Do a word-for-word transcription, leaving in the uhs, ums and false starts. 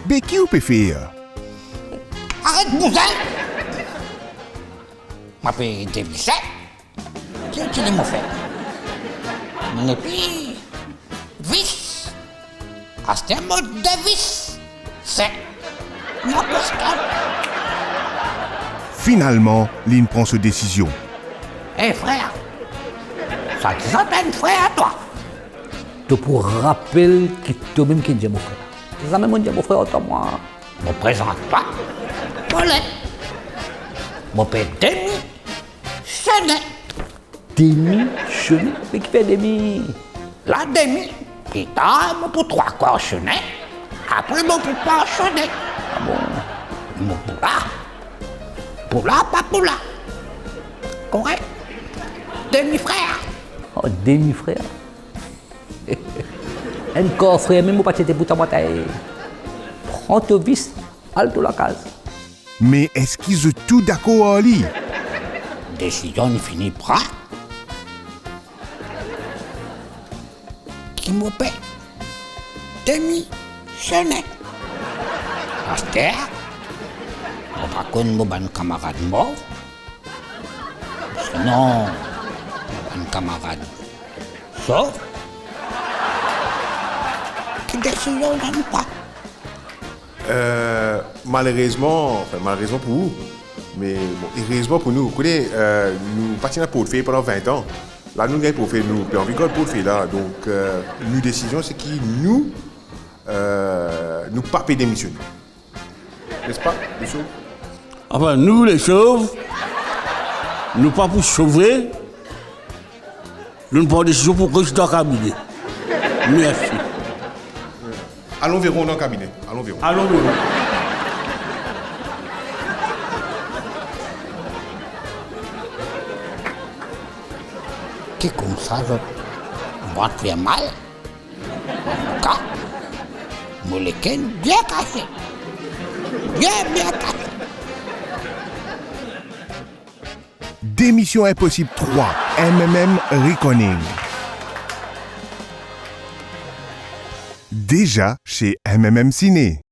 Be ki ou pe fer? Aret bouze! Mo pe devise. Ki ou ti dir mo fer? Mo nepli vis. Aster mo devise. Se mo apostel. Finalman, li pran so desizion. E frer, sa ki sa enn frer twa? To pou rapel ki tomem ki dir mo frer. Zame mo dir mo frer, otan mwa. Mo prezant twa mo let. Mo pe demi sone. Demi sone? Me ki fer demi? La demi, pli tar mo pou trwa kwar sone, apre mo pou par sone. Ah bon? Mo pou la, pou la, pa pou la. Korek? Demi frer. Oh, demi frer. Enn kar frer mem mo pa ti ete pou twa mwa, ta e. Pran to vis, al to lakaz. Me eski zot tou dakor ar li? Desizion fini pran. Ki mo pe demi sone. Aster, mo pa konn mo bann kamarad mor. Sinon, mo bann kamarad sov. Ki desizion ou pran? Euh, malerezman, anfin, malerezman pou ou, me bon, erezman pou nou, kone, euh, nou pa ti ena portfey pandan vin an. La nou gagn portfey, nou pe anvi gard portfey la. Donk, euh, nou desizion se ki nou, euh, nou pa pe demisionn. Nespa, Lesov? Anfin, nou, Lesov, nou pa pou sove, nou pran desizion pou res dan kabine. Mersi. Alon veron dan kabine. Alon veron. Alon veron. Ki koumsa zot vant fer mal? Antouka, mo leker bien kase. Bien, bien kase. Demision Inposib trwa, M M M Reckoning. Deza se M M M Ciné.